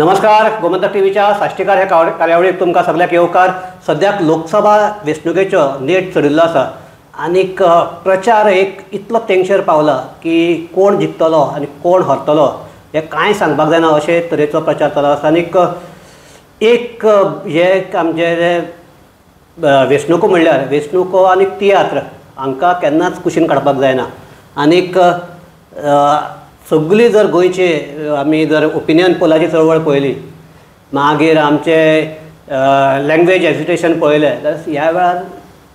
नमस्कार, गोमंतक टीव्हीच्या साश्टीकार ह्या कार्यावळीक तुमकां सगळ्याक येवकार। सद्याक लोकसभा वेंचणुकेचो नेट चडिल्लो आसा आनीक प्रचार एक इतलो तेंगशेर पावला की कोण जिखतलो आनी कोण हरतलो हें कांय सांगपाक जायना अशे तरेचो प्रचार चालू आसा। आनीक एक हे आमचे वेंचणुको म्हणल्यार वेंचणुको आनी तियात्र हांकां केन्नाच कुशीन काडपाक जायना। आनीक सगळी जर गोंयचे आमी जर ओपिनियन पोलाची चळवळ पळयली, मागीर आमचे लँग्वेज एज्युकेशन पळयलें जाल्यार ह्या वेळार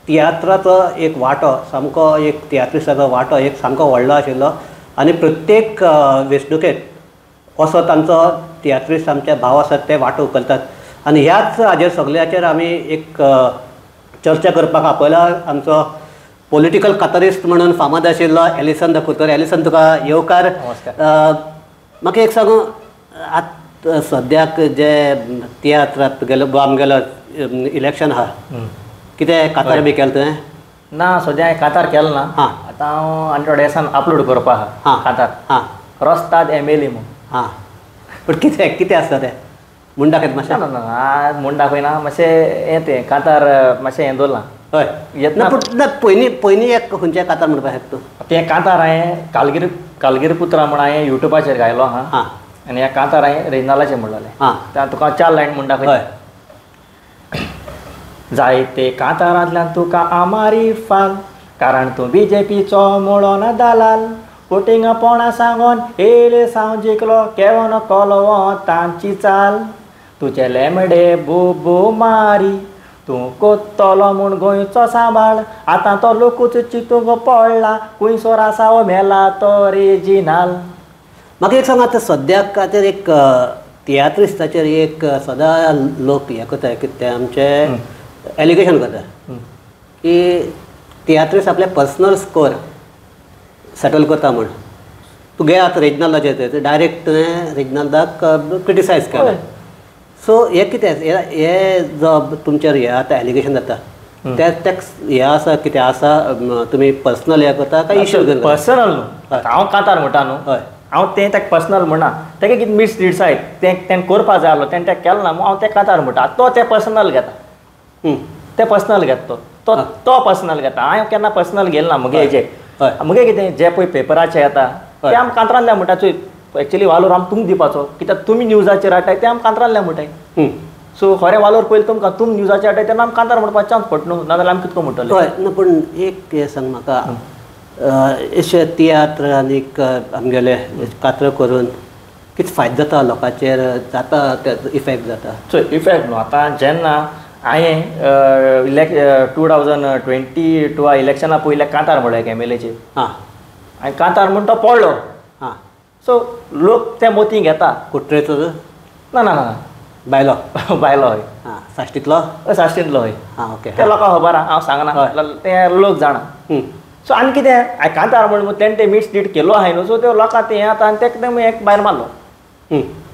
तियात्राचो एक वांटो सामको, एक तियात्रिस्टाचो वांटो एक सामको व्हडलो आशिल्लो आनी प्रत्येक वेंचणुकेंत असो तांचो तियात्रिस्ट आमचे भाव आसात ते वांटो उखलतात आनी ह्याच हाजेर सगळ्याचेर आमी एक चर्चा करपाक आपयला आमचो पॉलिटिकल कातरिस्ट म्हणून फामाद आशिल्लो एलिसन the Coorte. Allison, तुका येवकार। म्हाका एक सांगू, आतां सद्याक जे तियात्रात तुगेलो आमगेलो इलेक्शन आहा, कितें कातार बी केलें तुवें? ना, सद्या हांवें कातार केलें ना। आतां हांव आनी थोड्या दिसान अपलोड करपा आहा कातार। हां, रस्ताद एम.एल.ए. म्हूण। हां, पूण कितें कितें आसता तें म्हूण दाखयत मातशें? ना ना, म्हूण दाखयना, मातशें हें तें कातार मातशें हें दवरलां। हय, ना पूण ना, पयलीं पयलीं एक खंयचें कातार म्हणपाक शकता तूं? तें कातार हांवें कालगिरी कालगिरी पुत्रा म्हूण हांवें युट्यूबाचेर गायलो आहा आनी ह्या कातार हांवें रेजिनालाचेर म्हणलेलें। हां, तुका 4 लायन म्हूण दाखयता। जायते कातारांतल्यान तुका आमारी फाल, कारण तूं बीजेपीचो म्हणून दलाल, वोटिंगा पोणा सांगोन येयले सावन जिखलो केवन कोलो तांची चाल, तुजे लेमडे बोबो मारी तूं कोत्तलो म्हूण गोंयचो सांबाळ, आतां तो लोकूच चितूंक पडला खुंयसर आसा हो मेला तो रेजिनाल। म्हाका एक सांग, आतां सद्याक आतां एक तियात्रिस्ताचेर एक सदां लोक हें करता की ते आमचे एलिगेशन करता की तियात्रिस्ट आपले पर्सनल स्कोर सेटल करता म्हूण। तुगे आतां रेजिनाल्दाचेर डायरेक्ट तुवें रेजिनाल्दाक क्रिटिसायज केलें, सो हें कितें हे जो तुमचेर हे आतां एलिगेशन जाता ते टॅक्स हे आसा कितें आसा, तुमी पर्सनल हें करता काय इश्यू? पर्सनल न्हू, हांव कातार म्हणटा न्हू, हय, हांव तें ताका पर्सनल म्हणना, तेका कितें मिसलीड आसाय तें तेणें करपा जाय आसलो तेणें तें केलें ना म्हूण हांव तें कातार म्हणटा। तो तें पर्सनल घेता, तें पर्सनल घेता, तो तो पर्सनल घेता, हांवें केन्ना पर्सनल घेतलें ना। मुगे हेजें मुगे कितें जें पळय पेपराचेर येता तें आमी कांतरांतल्यान म्हणटा। चोय, एक्चुअली वालोर आमी तुमकां दिवपाचो, कित्याक तुमी न्यूजाचेर हाडटाय तें आमी कांतरांतल्यान म्हणटाय। सो खरें वालोर पयलीं तुमकां, तुमी न्यूजाचेर हाडटाय तेन्ना आमी कांतार म्हणपाचो चान्स पडटा न्हू, नाजाल्यार आमी कितको म्हणटले? हय ना, पूण एक हें सांग म्हाका, अशे तियात्र आनीक आमगेले कातर करून कितें फायदो जाता लोकांचेर, जाता तेजो इफेक्ट जाता? चोय, इफेक्ट न्हू, आतां जेन्ना हांवें 2022 इलेक्शना पयलें कांतार म्हणलें एक एम.एल.एचेर। हां, आनी कांतार म्हूण तो पडलो। हां, सो लोक ते मोती घेता। कुट्रेचो? ना ना ना, बायलो बायलो। हय, हां, साश्टींतलो? साश्टींतलो। हय, हां, ओके, ते लोकांक खबर आहा, हांव सांगना, ते लोक जाणा। सो आनी कितें कांतार म्हण तेणें ते मिसलीड केलो आहाय न्हू, सो ते लोकांक तें आतां आनी तेका एक भायर मारलो।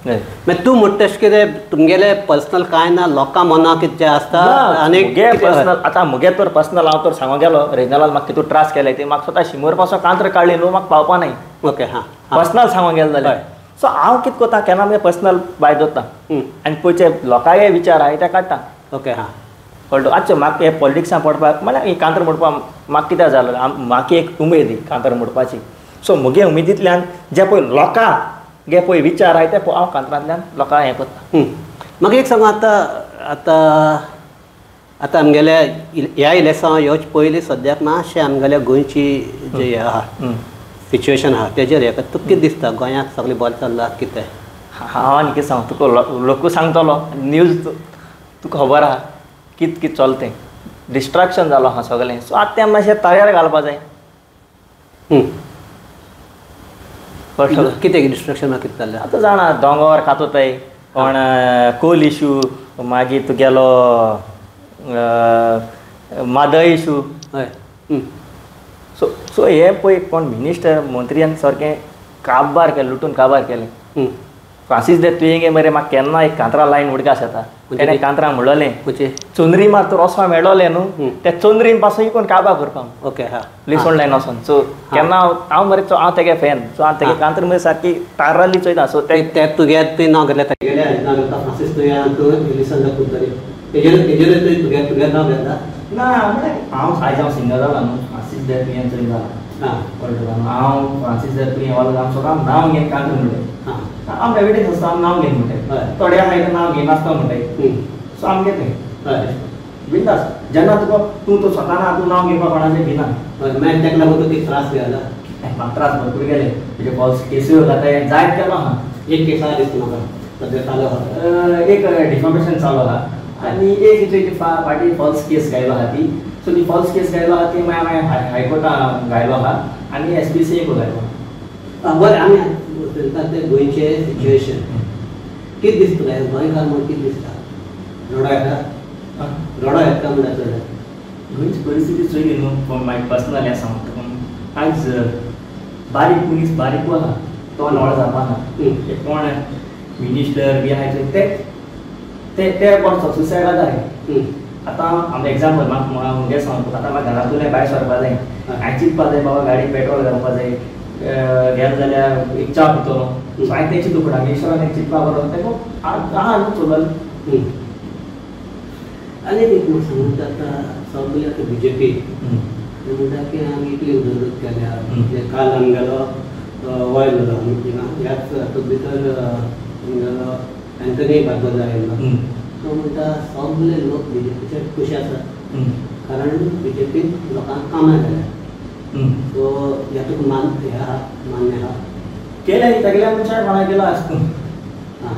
मागीर तूं म्हणटा तशें कितें तुमगेलें पर्सनल कांय ना, लोकां मनां कितें आसता? आनी मुगे पर्सनल आतां मुगे तर पर्सनल हांव तर सांगूंक गेलो रेजिनालान म्हाका कितू त्रास केले ते, म्हाका स्वता शिमोर पासून कांत्र काडली न्हू, म्हाका पावपा नाय। ओके, हां, पर्सनल सांगूंक गेलो जाल्यार। सो हांव कितें करता, केन्ना मुगे पर्सनल भायर दवरता आनी पयचे लोकांचे विचार आहाय ते काडटा। ओके, हां, कळ्ळो? आच्चे म्हाका हे पॉलिटिक्सान पडपाक म्हणल्यार ही कांत्र म्हणपाक म्हाका कित्याक जालो, म्हाका एक उमेद ही कांत्र म्हणपाची। सो मुगे उमेदींतल्यान जे पळय लोकां गे पळय विचार आहाय ते हांव कांतरांतल्यान लोकांक हें करता। म्हाका एक सांग, आतां आतां आतां आमगेल्या ह्या इलेक्शनां येवचे पयलीं सद्याक मातशें आमगेल्या गोंयची जे हें आहा सिच्युएशन आहा तेजेर हें तुका कितें दिसता, गोंयांत सगळें बरें चल्लां कितें? हांव आनी कितें सांगू तुका, लोकूय सांगतलो, न्यूज तुका खबर आहा कितें कितें चलता तें, डिस्ट्रक्शन जालो आहा सगळें। सो आतां तें मातशें तयार घालपा जाय। कितें डिस्ट्रक्शन कितें जालें आतां जाणा, दोंगोर कातोताय कोण, कोल इशू, मागीर तुगेलो म्हादय इशू। हय, सो सो हे पळय कोण मिनिस्टर मंत्र्यान सारकें काबार केलें, लुटून काबार केलें। फ्रांसीस दे तुयें मरे म्हाका केन्ना एक कांतरा लायन उडकास येता तेणें कांतरा म्हणलें चंद्री मात रोसवा मेळोलें न्हू त्या चंद्रीन पासून कोण काबा करपाक ओके हा लिसोण लायन वचोन सो केन्ना हांव मरे हांव तेगे फॅन सो हांव तेगे कांतर मरे सारकी ताराली चोयता सो ते तुगे तुवें नांव घेतलें तेगेलें नांव घेतला फ्रांसीस तुयें तूं लिसन कुडतरी तेजेर तेजेर तुगे तुगे नांव घेतला ना हांव आयज हांव सिंगर जाला न्हू फ्रांसीस दे तुयें चोय जाला कळटा न्हू हांव फ्रांसीस दे तुयें वालो हांव सदां नांव घेवन कांतर म्हणटा आम एविडन्स आसता आम नांव घेवन म्हणटाय थोडे आहा नांव घेयनासता म्हणटाय सो आमगे तें बिंदास जेन्ना तुका तूं तो स्वता ना तूं नांव घेवपाक कोणाचें भिना मागीर ताका लागून तुका त्रास गेला म्हाका त्रास भरपूर गेले तुजे फॉल्स केसूय जाता जायत केलो आहा एक केस आहा दिसता म्हाका सद्या चालू आहा एक डिफॉमेशन चालू आहा आनी एक तुजी फाटीं फॉल्स केस घायलो आहा ती सो ती फॉल्स केस घायलो आहा ती मागीर हांवें हायकोर्टान घायलो आहा आनी एस पी सी एक घायलो बरें आमी ते गोंयचें सिच्युएशन कितें दिसता तुका गोंयकार म्हूण कितें दिसता रडो येता रडो येता म्हणल्यार चड गोंयची परिस्थिती चोयली न्हू मागीर पर्सनल हें सांगता तुका आयज बारीक मनीस बारीक आहा तो नॉळ जावपा ना ते कोण मिनिस्टर बी आहाय ते ते ते कोण सक्सेस जाता आतां आमकां एग्जाम्पल म्हाका मुगे सांगता आतां म्हाका घरांतल्यान भायर सरपा जाय हांवें चिंतपा जाय बाबा गाडी पेट्रोल घालपा जाय गेले जाल्यार एक च्या पितलो सो हांवें तें चिंतू पडटा मिनिस्टरान एक चिंतपा बरो तेका आहा न्हू चलल आनी एक म्हाका सांगून आतां सगळे आतां बी जे पी म्हणटा की आमी इतली उदरगत केल्या काल आमगेलो वॉयल जालो ह्याच हातूंत भितर आमगेलो एंथनी बार्बोजा आयिल्लो तो म्हणटा सगळे लोक बी जे पीचेर खुशी आसात कारण बी जे पीन लोकांक कामां जाल्या सो ह्या तुका मान ह्या मान्य आहा केलें तेगेल्या मनशाक कोणा केलो आसतू आं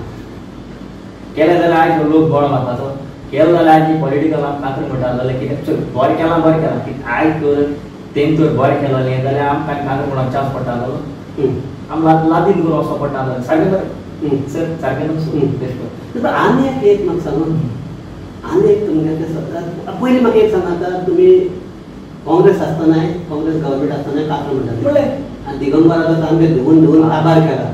केलें जाल्यार आयज लोक बोळ मारपाचो केलें जाल्यार आयज पॉलिटिकल कांतर म्हणटा जाल्यार कितें चल बरें केलां बरें केलां कितें आयज तर तें तर बरें केलोलें जाल्यार आमकां कांतर म्हणून चान्स पडटालो आम लादीन करून वचो पडटालो सारकें बरें सर सारकें न्हू तशें आनी एक म्हाका सांगून आनी एक तुमगेलें तें सगळ्यात पयलीं म्हाका एक सांग आतां तुमी काँग्रेस आसतनाय काँग्रेस गव्हर्मेंट आसतनाय कांतर म्हणटाले आनी दिगंबराचो सामकें धुवून धुवून काबार केला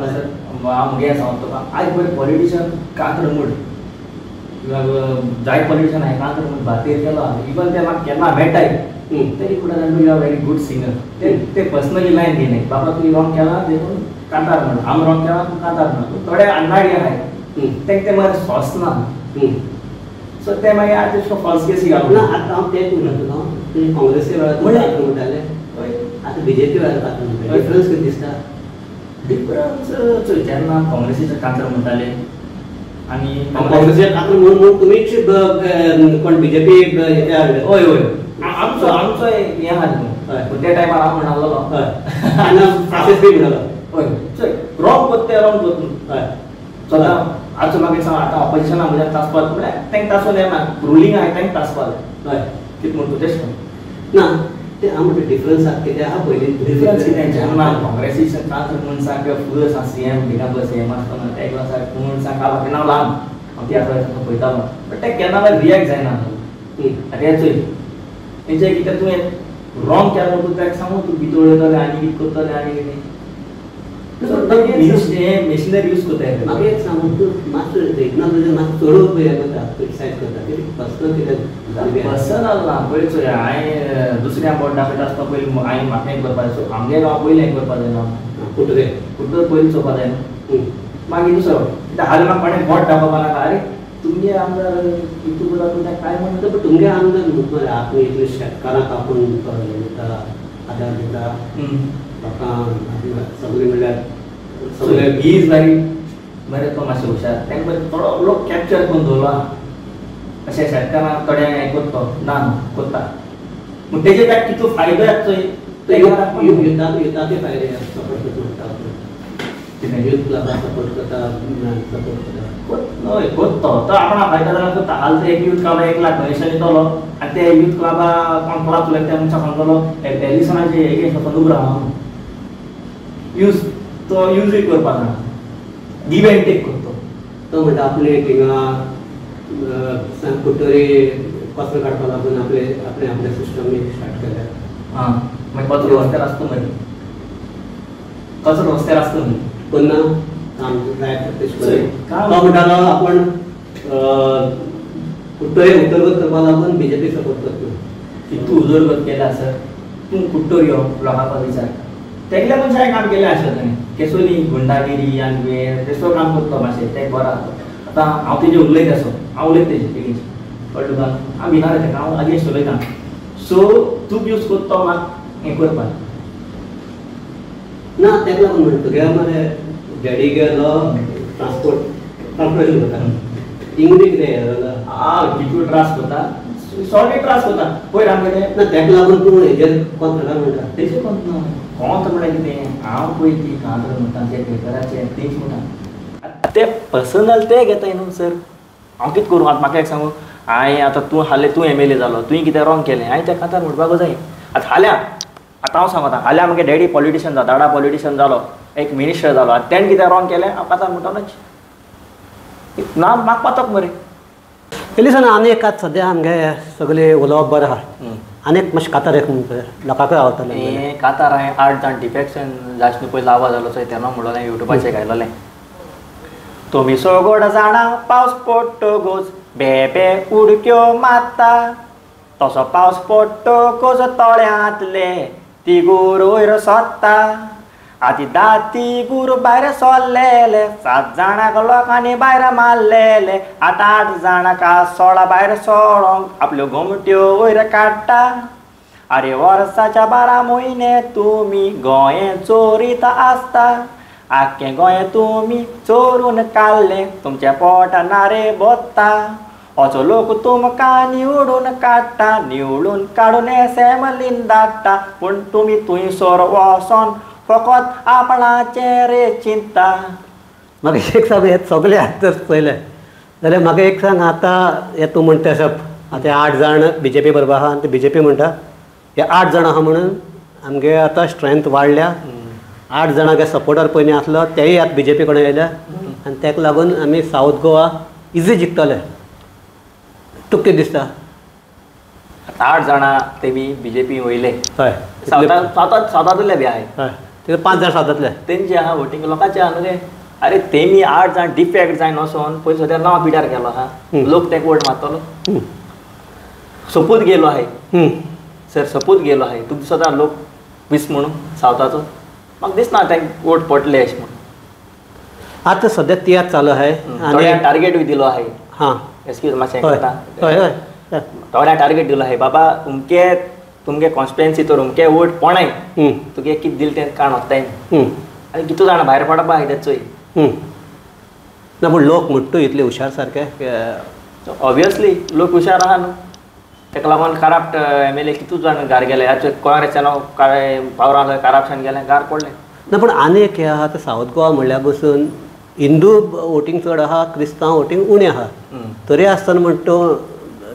सर हांव मुगे सांगता तुका आयज पळय पॉलिटिशन कांतर म्हूण जायत पॉलिटिशन हांवें कांतर म्हूण भारतीय केलो इवन ते म्हाका केन्ना मेळटाय तरी कुठे you are very good singer ते ते पर्सनली लायन घेयनाय बाबा तुवें रॉंग केला देखून कांतार म्हण हांव रॉंग केला तूं कांतार म्हण थोडे अन्नाडी आहाय तेंका तें मागीर सोंसना सो ते मागीर आतां तुका फॉल्स केसी घालूं ना आतां हांव तेंच म्हणटा तुका तुमी काँग्रेसी वेळार कांतर म्हणटाले आतां बी जे पी वेळार कांतर म्हणटा डिफरन्स कितें दिसता डिफरन्स चोय जेन्ना काँग्रेसीचे कांतर म्हणटाले आनी काँग्रेसीचे कांतर म्हणून म्हणून तुमीच कोण बी जे पी हय हय आमचो आमचो हें आहा न्हू त्या टायमार हांव म्हणलो हय आनी फ्रांसीस बी म्हणलो हय चोय रॉंग कोत्ता ते रॉंग कोत्ता हय सदां आजचो मागीर सांग आतां ऑपोजिशना म्हज्यान तासपाक म्हळ्यार तांकां तासून येना रुलींग आहाय तांकां तासपाक हय कितें म्हण तूं तेश ना ते हांव म्हणटा डिफरन्स आसा कितें आहा पयलीं डिफरन्स कितें जेन्ना काँग्रेसीचे कांतर मनशाक फूल आसा C M Digambar C M आसतना तेका आसा मनशाक काबार केन्ना ल्हान हांव ती आसा पळयतालो बट ते केन्ना मागीर रिएक्ट जायना आतां हें चोय तेंचे कितें तुवें रॉंग केलें म्हणून तूं ताका सांगू तूं भितर वयतलें आनी कितें करतलें आनी कितें मशिनरी यूज करता म्हाका एक सांगू तूं मातसो रिजनल मातसो चडूच हें करता क्रिटिसायज करता कितें पर्सनल कितें पर्सनल ना पयलीं चोय हांवें दुसऱ्या बोट दाखयता आसतना पयलीं हांवें म्हाका हें करपा जाय सो आमगे गांव पयलीं हें करपा जाय ना कुटरे कुटरे पयलीं चोवपा जाय न्हू मागीर दुसरो कित्याक हालीं म्हाका कोणें बोट दाखोवपा नाका आरे तुमगे आमदार कितू करता तूं ताका कांय म्हणटा पण तुमगे आमदार म्हणटा आपूण इतले शेतकारांक आपूण दिता आदार दिता लोकांक सगळें म्हणल्यार सगळे he is very बरें तो मातशें हुशार तांकां बरें थोडो लोक कॅप्चर करून दवरला अशें शेतकारांक थोडे हें करता ना न्हू करता पूण तेजे ताका कितलो फायदो येता चोय युथाकय फायदे सपोर्ट करता म्हणटा कितें यूथ क्लबाक सपोर्ट करता सपोर्ट करता हय करता तो आपणा फायदा जाल्यार करता हाल ते एक यूथ क्लबा 1 लाख डोनेशन दितलो आनी ते यूथ क्लबा कोण क्लब चलयता त्या मनशाक सांगतलो एलिसनाचे एगेन्स्ट वचोन उबो राव यूज तो यूजूय करपा जाणा गिव एंड टेक करता तो म्हणटा आपले थिंगा कुट्टरी कचरो काडपाक लागून आपले आपले आपले सिस्टम स्टार्ट केल्या आं मागीर कचरो रस्त्यार आसता मरे कचरो रस्त्यार आसता न्हू कोन्ना काम तो म्हणटालो आपण कुट्टोरी उदरगत करपाक लागून बीजेपी सपोर्ट करता. कितू उदरगत केल्या सर तूं कुट्टोरी यो लोकांक विचार तेगल्या मनशांय काम केलें आसता ताणें केसोली गुंडागिरी आनी तेसो काम करता मातशें तें बरो आसा. आतां हांव तेजेर उलयत आसो हांव उलयत तेजेर बेगीन कळ्ळें तुका हांव भिना रे तेका हांव अगेन्स्ट उलयता. सो तूं यूज करता म्हाका हें करपाक ना तेका लागून म्हणटा तुगे मरे डॅडी गेलो ट्रान्सपोर्ट ट्रान्सपोर्टेशन करता इंगडी कितें जालां आ कितू त्रास करता सॉलिड त्रास करता पयर आमगे ना तेका लागून तूं हेजेर कोंत म्हणटा तेजेर कोंत ना कोंत म्हणल्यार कितें हांव पळय ती कांतर म्हणटा जे पेपराचे तेच म्हणटा ते पर्सनल ते घेताय न्हू सर. हांव कितें करूं आतां म्हाका एक सांगू हांवें आतां तूं हालें तूं एम.एल.ए. जालो तुवें कितें रॉंग केलें हांवें त्या कांतार म्हणपाक जाय. आतां हाल्यां आतां हांव सांगता हाल्यां म्हगे डॅडी पॉलिटिशन जालो दादा पॉलिटिशन जालो एक मिनिस्टर जालो आतां तेणें कितें रॉंग केलें हांव कांतार म्हणटलोच ना म्हाका पातक मरे. तेली सांग आनी एक आतां सद्या आमगे सगळें उलोवप बरें आहा आनी एक मातशें कातार एक म्हणटा लोकांकूय आवडटलें. हें कातार हांवें 8 जाण डिफेक्शन जायत न्हू पयलो आवाज जालो चोय तेन्ना म्हणलोलें युट्यूबाचेर घायलोलें तुमी सगोड जाणां पावस पडटकूच बेबे उडक्यो मारता तसो पावस पडटकूच तळ्यांतले तिगूर वयर सोदता आती दाती गुर भायर सोल्लेले 7 जाणांक लोकांनी भायर मारलेले आतां 8 जाणांक 16 भायर सोडोंक आपल्यो गोमट्यो वयर काडटा. आरे वर्साच्या 12 म्हयने तुमी गोंय चोरीत आसता आख्खें गोंय तुमी चोरून काडलें तुमच्या पोटा नारे बोत्ता असो लोक तुमकां निवडून काडटा निवडून काडून एसेंब्लीन धाडटा पूण तुमी थंयसर वचोन फकत आपणाचें रे चिंता. म्हाका एक सांग हे सगळे आतां पळयलें जाल्यार म्हाका एक सांग आतां हे तूं म्हणटा अशें आतां 8 जाण बीजेपी बरोबर आहा आनी ते बीजेपी म्हणटा हे 8 जाण आहा म्हणून आमगे आतां स्ट्रेंथ वाडल्या 8 जाणां सपोर्टर पयलीं आसलो तेय आतां बीजेपी कडेन येयल्या आनी ताका लागून आमी सावथ गोवा इजी जिखतले. तुका कितें दिसता? 8 जाणां तेमी बीजेपी वयले हय सावथांतले बी आहाय हय ते 5 जाण सावथांतले तेंचे आहा वोटींग लोकांचे आहा न्हू रे. अरे तेमी 8 जाण डिफेक्ट जायन वचोन पयलीं सद्या नांव पिड्यार केलो आहा लोक तेका वोट मारतलो सोपूत गेलो आहाय सर सोपूत गेलो आहाय तुका सदां लोक वीस म्हणून सावथाचो म्हाका दिसना तांकां वोट पडले अशें म्हणून. आतां सद्या तियात्र चालू आहाय आनी टार्गेटूय दिलो आहाय. हां एक्सक्यूज मातशें हय हय थोड्या टार्गेट दिलो आहाय बाबा उमके तुमगे कॉन्स्टिट्युएन्सी तर उमके वोट पोणाय तुगे कितें दिलें तें काण वताय आनी कितू जाणां भायर पडपा आहाय तें चोय. ना पूण लोक म्हणटा इतले हुशार सारके ऑब्वियसली लोक हुशार आहा न्हू ताका लागून करप्ट एम.एल.ए. कितू जाण गार गेले काँग्रेसच्या नांव काय पावरान करप्शन गेलें गार पडलें. ना पूण आनी एक हें आहा आतां सावथ गोवा म्हणल्यार पसून हिंदू वोटींग चड आहा क्रिस्तांव वोटींग उणें आहा तरी आसतना म्हणटा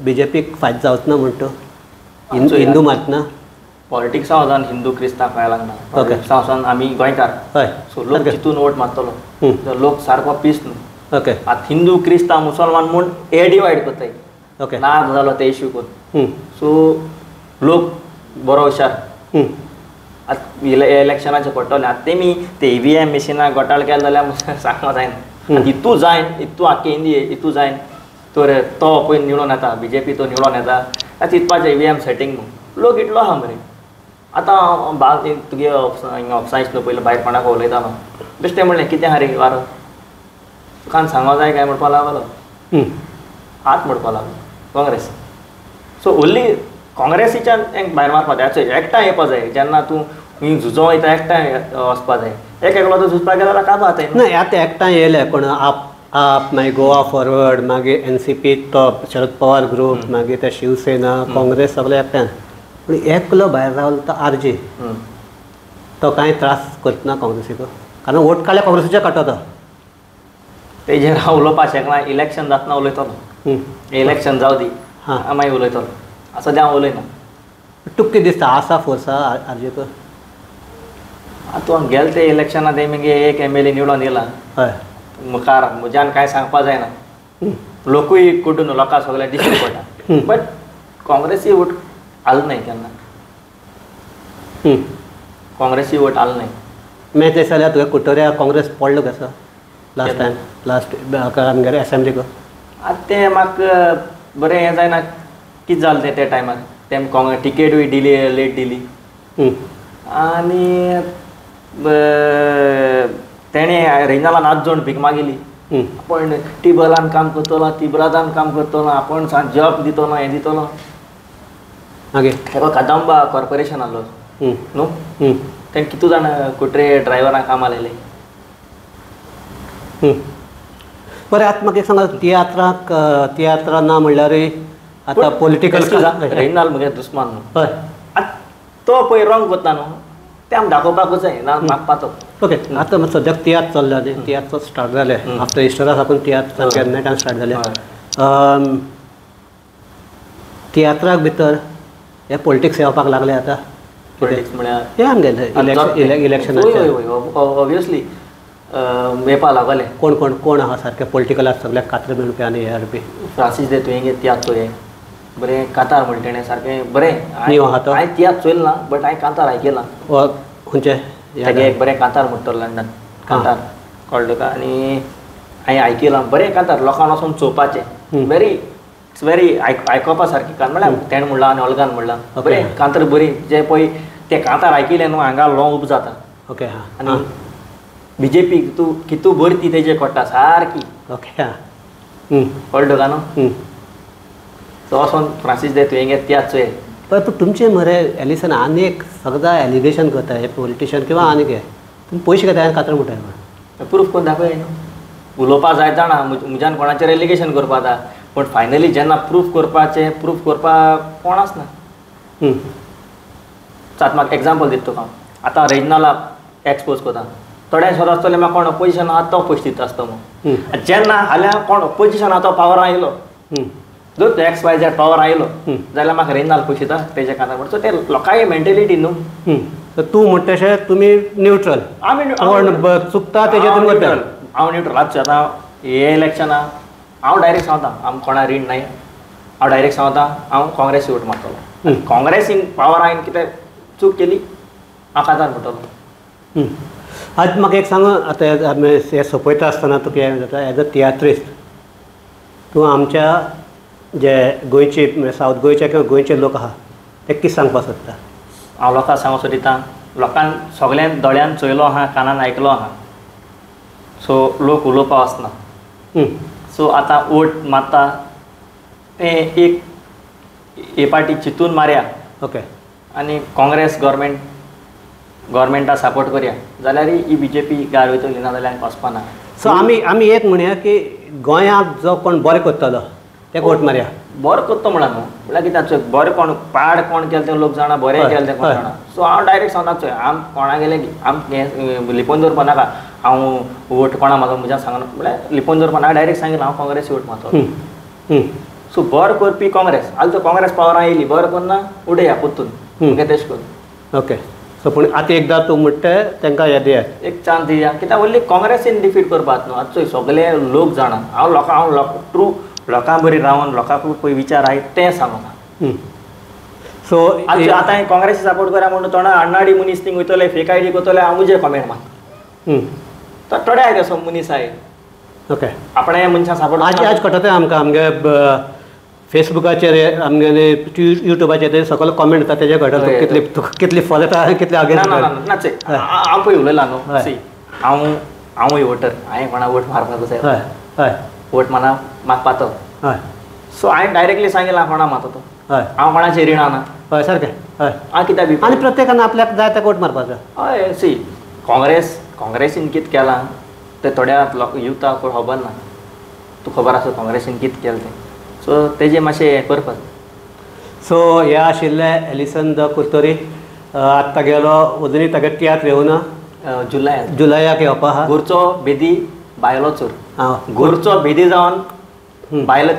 बीजेपीक फायदो जावचो ना म्हणटा हिंदू मारतना पॉलिटिक्सा वचोन हिंदू क्रिस्तांव काय लागना पॉलिटिक्सा वचोन आमी गोंयकार हय सो लोक चितून वोट मारतलो लोक सारको पीस न्हू. ओके आतां हिंदू क्रिस्तांव मुसलमान म्हूण हे डिवायड करताय ओके ना जालो ते इश्यू करून सो लोक बरो हुशार आतां इलेक्शनाचें पडटलें. आतां तेमी ते EVM मिशिनाक घोटाळ केले जाल्यार सांगपाक जायना इतू जायन इतू आख्खे हिंदी इतू जायन तर तो पळय निवडून येता बीजेपी तो निवडून येता आतां चिंतपाचें EVM setting न्हू लोक इतलो आहा मरे. आतां तुगे हिंगा ऑफिसांत न्हू पयलीं भायर कोणाक उलयतालो बेश्टें म्हणलें कितें आहा रे वारो तुका सांगो जाय काय म्हणपाक लागलो हात म्हणपाक लागलो काँग्रेस. सो ओन्ली काँग्रेसीच्यान भायर मारपाक जाय एकठांय येवपा जाय जेन्ना तूं झुजो वयता एकठांय वचपा जाय एक एकलो तर झुजपाक गेलो जाल्यार काबार जाता. ना आतां एकठांय येयले कोण आप आप मागीर गोवा फॉरवर्ड मागीर एनसीपी तो शरद पवार ग्रूप मागीर ते शिवसेना काँग्रेस सगळे एकठांय पूण एकलो भायर रावलो तो आरजी तो कांय त्रास करतना काँग्रेसीक कारण वोट काडल्या काँग्रेसीचे काडटा तो तेजेर हांव उलोवपाक शकना. इलेक्शन जातना उलयतलो इलेक्शन जावं दी हां मागीर उलयतलो सद्या हांव उलयना. तुका कितें दिसता आसा फोर्सा आरजीक? आतां गेले ते इलेक्शनाक ते मागीर एक एम.एल.ए. निवडून येयला हय मुखार म्हज्यान कांय सांगपा जायना लोकूय कुटून लोकांक सगळें दिश्टी पडटा बट काँग्रेसी वोट आलो नाय केन्ना काँग्रेसी वोट आलो नाय. मॅच जाल्यार तुवें कुट्टोऱ्या काँग्रेस पडलो कसो लास्ट टायम लास्ट आमगेले एसेंब्लीक? आतां तें म्हाका बरें हें जायना कितें जालें तें त्या टायमार तेम काँग्रेस टिकेटूय दिली लेट दिली आनी तेणें रेजिनाल्दान आजोण भीक मागिली आपण टिबलान काम करतलो तिबलादान काम करतलो आपण जॉब दितलो हें दितलो. मागीर तेका कदंबा कॉर्पोरेशन आहलो न्हू तेणें कितू जाण कुट्रे ड्रायव्हरांक कामाक लायले. बरें आतां म्हाका एक सांगा तियात्राक तियात्रा ना म्हणल्यारूय आतां पॉलिटिकल रेजिनाल्द म्हगे दुस्मान न्हू. हय आतां तो पळय रॉंग करता न्हू तें आमी दाखोवपाकूच जाय ना मागपाचो. ओके आतां सद्याक तियात्र चल्ला न्ही, तियात्र स्टार्ट जाले आफ्टर इस्टरा साकून तियात्र सामके नेटान स्टार्ट जाले. तियात्राक भितर हे पॉलिटिक्स येवपाक लागले आतां. पॉलिटिक्स म्हळ्यार हे आमगेले इलेक्शन ऑब्वियसली येवपा लागले. कोण कोण कोण आहा सारके पॉलिटिकल आसा सगळ्याक कात्र मेळपी आनी हे हाडपी? फ्रांसीस दे तुवें तियात्र चोय बरें कांतार म्हणटा तेणें सारकें बरें. न्यू आहा तो? हांवें तियात्र चोयला ना बट हांवें कांतार आयकला. खंयचे? तेगे एक बरें कांतार म्हणटा लंडन कांतार कळ्ळें तुका आनी हांवें आयकलां बरें कांतार लोकांक वचून चोवपाचें व्हेरी it's very आयकोपा सारकें कांतार म्हळ्यार तेणें म्हणलां आनी ओल्गान म्हणलां बरें कांतार बरी जे पळय ते कांतार आयकिलें न्हू हांगा लोंग उब जाता. ओके हां आनी बीजेपी तूं कितू बरी ती तेजे कोट्टा सारकी. ओके हां कळ्ळें तुका न्हू. सो वचोन फ्रांसीस दे तुवें तियात्र चोय. पण तुमचे मरे एलिसन आनी एक सगळं एलिगेशन करता हे पॉलिटिशियन किंवा आनी हे तुमी पयशे घेता कातर म्हणटा प्रूफ करून दाखय न्हू. उलोवपा जाय जाणा म्हज्यान कोणाचेर एलिगेशन करपा जाता पूण फायनली जेन्ना प्रूफ करपाचें प्रूफ करपाक कोण आसना. आतां म्हाका एग्जाम्पल दिता तुका हांव आतां रेजिनाल्दाक एक्सपोज करता थोड्यांक सोद आसतलें म्हाका कोण ओपोजिशन आहा तो पयशे दिता आसतो म्हूण. जेन्ना हाल्यां कोण ओपोजिशन आहा तो पावरां आयलो जर तो एक्स वाय झेड पावर आयलो जाल्यार म्हाका रेजिनाल्द पयशे दिता तेज्या कानार पडटा. सो ते लोकांय मेंटेलिटी न्हू. सो तूं म्हणटा तशें तुमी न्यूट्रल आमी कोण चुकता तेजेर तुमी न्यूट्रल. हांव न्यूट्रल आतां आतां हे इलेक्शना हांव डायरेक्ट सांगता आम कोणा रीण नाय हांव डायरेक्ट सांगता हांव काँग्रेस वोट मारतलो. काँग्रेसीन पावर आयन कितें चूक केली हांव कांतार म्हणटलो. आज म्हाका एक सांग आतां आमी हें सोंपयता आसतना तुका हें जाता एज अ तियात्रिस्ट तूं आमच्या जे गोंयचे सावथ गोंयचे किंवा गोंयचे लोक आहा ते कितें सांगपाक सोदता? हांव लोकांक सांगूंक सोदिता लोकांक सगळ्यान दोळ्यान चोयलो आहा कानान आयकलो आहा सो लोक उलोवपाक वचना. सो आतां वोट मारता तें एक हे पार्टी चिंतून मारया. ओके आनी काँग्रेस गव्हर्मेंट गव्हर्मेंटा सपोर्ट करया जाल्यार ही बीजेपी गार वयतली ना जाल्यार वचपा ना. सो आमी आमी एक म्हणया की गोंयांत जो कोण बरें करतलो तेका वोट मारया. बरें करता म्हणा न्हू म्हळ्यार कितें चोय बरें कोण पाड कोण केलें तें लोक जाणा बरें केलें तें कोण जाणा. सो हांव डायरेक्ट सांगता चोय आम कोणागेलें आम हें लिपोवन दवरपा नाका हांव वोट कोणा मारता म्हज्यान सांगना म्हळ्यार लिपोवन दवरपा नाका डायरेक्ट सांगिल्लें हांव काँग्रेस वोट मारतलो. सो बरें करपी काँग्रेस आतां काँग्रेस पावरां येयली बरें करना उडया परतून मुगे तेश करून. ओके सो पूण आतां एकदां तूं म्हणटा तांकां हें दियात एक चान्स दिया कित्याक व्हडली काँग्रेसीन डिफीट करपाक न्हू. आतां चोय सगळे लोक जाणा हांव लोकां हांव लोक ट्रू लोकां बरी रावन लोकांक पळय विचार आहाय तें सांगता. सो आतां हांवें काँग्रेसी सपोर्ट करा म्हणून तोंडा अन्नाडी मनीस थिंग वयतले फेक आयडी करतले हांव म्हजे कमेंट मारता. थोडे आहाय तसो मनीस आहाय. ओके आपणें मनशां सपोर्ट आज आज कळटा तें आमकां आमगे फेसबुकाचेर आमगेले युट्यूबाचेर ते सगळे कॉमेंट येता तेजे कळटा तुका कितली तुका कितली फॉलो येता कितले अगेन्स्ट. ना ना ना हांव पळय उलयला न्हू सी हांव हांवूय वोटर हांवें कोणा वोट मारपाक जाय. हय हय वोट माना मागपाचो. हय सो हांवें डायरेक्टली सांगिल्लें कोणा मारता तो. हय हांव कोणाचेर रिणां ना. हय सारकें. हय हांव कित्याक बी आनी प्रत्येकान आपल्याक जाय ताका वोट मारपाचो. हय सी काँग्रेस काँग्रेसीन कितें केलां तें थोड्या लोक युथाक खबर ना तूं खबर आसा काँग्रेसीन कितें केलें तें. सो तेजें मातशें हें करपाक. सो हे आशिल्ले एलिसन the Curtorim. आतां तागेलो अजुनूय तागे तियात्र येवना जुलयाक जुलयाक येवपा आहा. गोरचो बेदी बायलो चोर. आं गोरचो बेदी जावन बायलो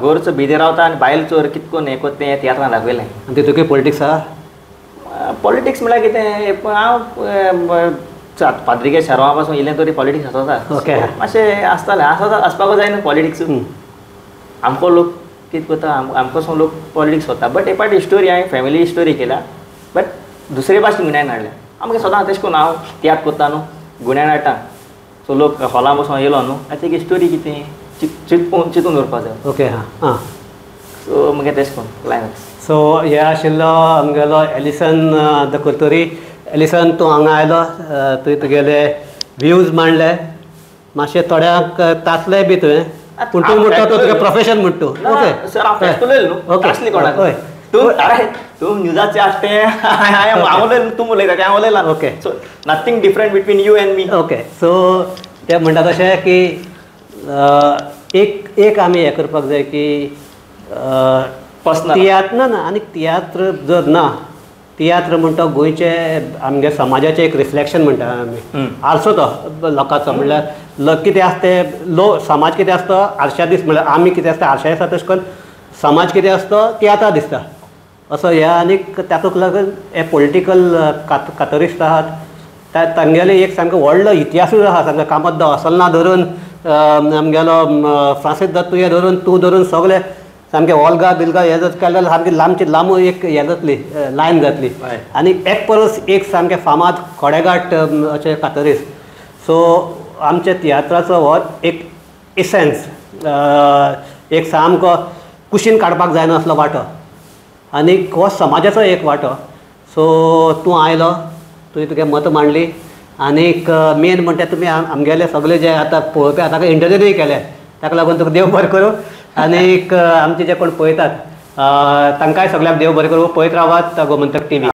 गोरचो बेदी रावता आनी बायल चोर कितें करून हें करता तें तियात्रान दाखयलें. आनी तितूंत पॉलिटिक्स आहा? पॉलिटिक्स म्हळ्यार कितें हांव पाद्रिगे शेरवा पासून इल्लें तरी पॉलिटिक्स आसता. ओके मातशें आसतालें आसता आसपाकूच जाय न्हू पॉलिटिक्स. आमकां लोक कितें करता आमकां सुद्दां लोक पॉलिटिक्स वता बट एक पाटी स्टोरी हांवें फॅमिली स्टोरी केल्या बट दुसरे भाशेन विणायन हाडल्या आमगे सदां तेश कोन्न हांव तियात्र कोत्ता न्हू गुण्यान हाडटा सो लोक हॉलां बसोन येयलो न्हू आनी तेगे स्टोरी कितें चिंतून दवरपा जाय. ओके हां आं सो मागीर तेश कोन्न क्लायमॅक्स. सो हे आशिल्लो आमगेलो एलिसन the Curtorim. Allison तूं हांगा आयलो, तुवें तुगेले व्यूज मांडले, मातशें थोड्यांक तासलें बी तुवें, पूण तूं म्हणटा तो तुगें प्रोफेशन म्हण तूं. ओके सर हांव फॅक्ट उलयलो न्हू, तासली कोणाक. हय तूं अरे तूं न्यूजाचे आसते हांव उलयलो, तूं उलयता हांव उलयला. Okay so nothing different between you and me. Okay so ते म्हणटा तशें की एक एक आमी हें करपाक जाय की पर्सनल तियात्र ना ना आनी तियात्र जर ना, तियात्र म्हणटा गोंयचे आमगे समाजाचें एक रिफ्लेक्शन म्हणटा आमी, आरसो तो लोकांचो. म्हणल्यार कितें आसता तें लो समाज कितें आसता आरश्या दीस, म्हणल्यार आमी कितें आसता आरश्या दिसता, तशें करून समाज कितें आसता तियात्रा दिसता असो हे. आनीक तातूंत लागून हे पॉलिटिकल कातरिस्ट आहात तांगेले एक सामको व्हडलो इतिहासूच आहा, सामको कामत असलना धरून आमगेलो फ्रांसीस दत्तू हे धरून तूं धरून सगळे सामके ओल्गा बिल्गा हे जर केलें जाल्यार सामकी लांबची लांब एक हें जातली लायन जातली. आनी एक परस एक सामके फामाद खडेगांठ अशे कातरीस. सो आमच्या तियात्राचो हो एक इसेन्स, एक सामको कुशीन काडपाक जायना असलो वांटो आनी हो समाजाचो एक वांटो. सो तूं आयलो, तुवें तुगे मतां मांडली आनीक मेन म्हणटा तुमी आमगेले सगळे जे आतां पळोवपी आतां एंटरटेनूय केले ताका लागून तुका देव बरें करूं. आनीक आमचे जे कोण पळयतात तांकांय सगळ्यांक देव बरें करूं. पळयत रावात गोमंतक टीव्ही.